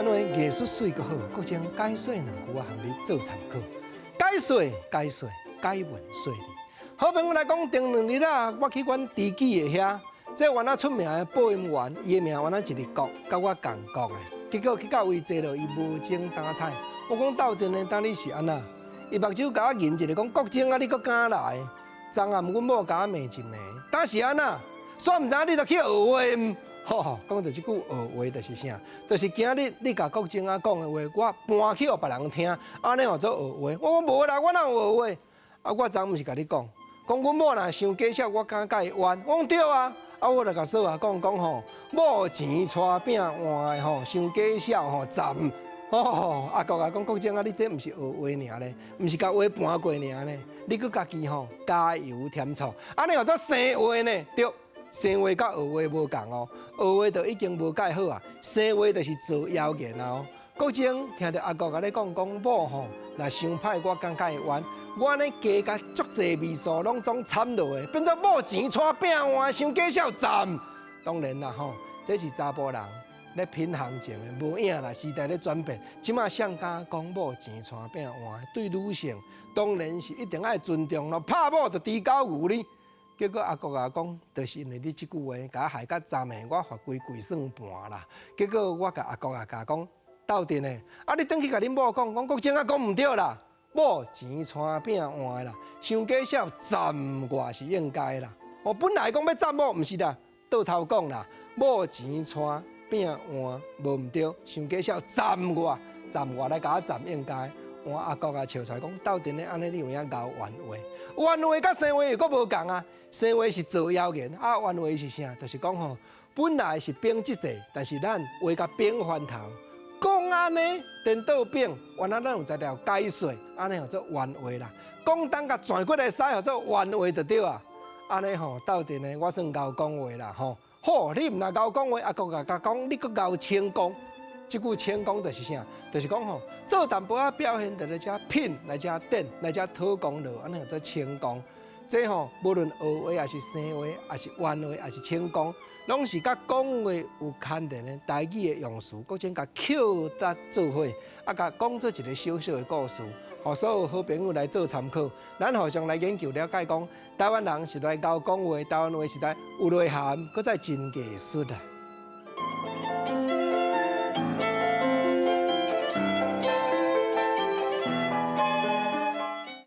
灣話藝術媠閣好，國珍解說兩句，我予你做參考。解說解說解文說理。好朋友來講，頂兩日啊，我去阮知己的遐，這原來出名的播音員，伊的名原來一个國，佮我仝國的。結果去到位坐落，伊無精打采。我講鬥陣的，當你是按怎？伊目睭共我銀一下，講國珍啊，你閣敢來？昨暗阮某共我罵一暝，當是按怎？煞毋知影你著去學話毋？吼吼，講著這句學話就是啥？就是今日你共國珍仔講的話，我搬去予別人聽，按呢號做學話。我講無啦，我哪有學話？啊，我昨毋是共你講，講阮某若傷假笑，我敢共伊冤。我講對啊，啊，我就共嫂仔講講吼，某錢娶餅換的吼，傷假笑吼，讚。吼，阿國啊，講國珍啊，你這毋是學話爾咧，毋是共話搬過爾咧，你閣家己吼加油添醋，按呢號做生話呢？對。生話佮學話無仝哦，學話就已經無蓋好啊，生話就是造謠言啊。國珍聽著阿國共你講講某吼，若傷歹我敢共伊冤，我按呢加共足濟味素攏總摻落去，變做某錢娶餅換，傷假笑讚。當然啦吼，這是查埔人咧品行前的無影啦，時代咧轉變，這馬誰敢講某錢娶餅換？對女性當然是一定愛尊重咯，拍某就豬狗牛呢。結果阿國啊講，就是因為你這句話，共我害甲昨暝我發規跪算盤啦。結果我共阿國啊共講鬥陣的，啊你轉去共恁某講，講國珍啊講毋對啦，某錢娶餅換啦，傷假笑讚我是應該啦。我本來講欲讚某，毋是啦，倒頭講啦，某錢娶餅換無毋對，傷假笑讚我，讚我來共我讚應該。我阿國啊笑出來講，鬥陣咧按呢，你有影𠢕冤話，冤話佮生話又閣無仝啊。生話是造謠言，啊冤話是啥？就是講吼，本來是反這勢，但是咱話共反翻頭，講按呢顛倒反，原來咱有才調解說，按呢號做冤話啦。講東共轉過來西號做冤話就對啊。按呢吼鬥陣咧，我算𠢕講話啦吼。好，你毋若𠢕講話，阿國共講，你閣𠢕清講。這句清講就是啥？就是講吼，做淡薄仔表現佇咧遮品，來遮典，來遮討功勞，按呢號做清講。這吼無論學話，抑是生話，抑是冤話，抑是清講，攏是佮講話有牽連的台語的用詞，國珍共抾搭做伙，啊，共講做一個小小的故事，予所有好朋友來做參考。咱互相來研究了解，講台灣人實在𠢕講話，台灣話實在有內涵，閣再真藝術啊！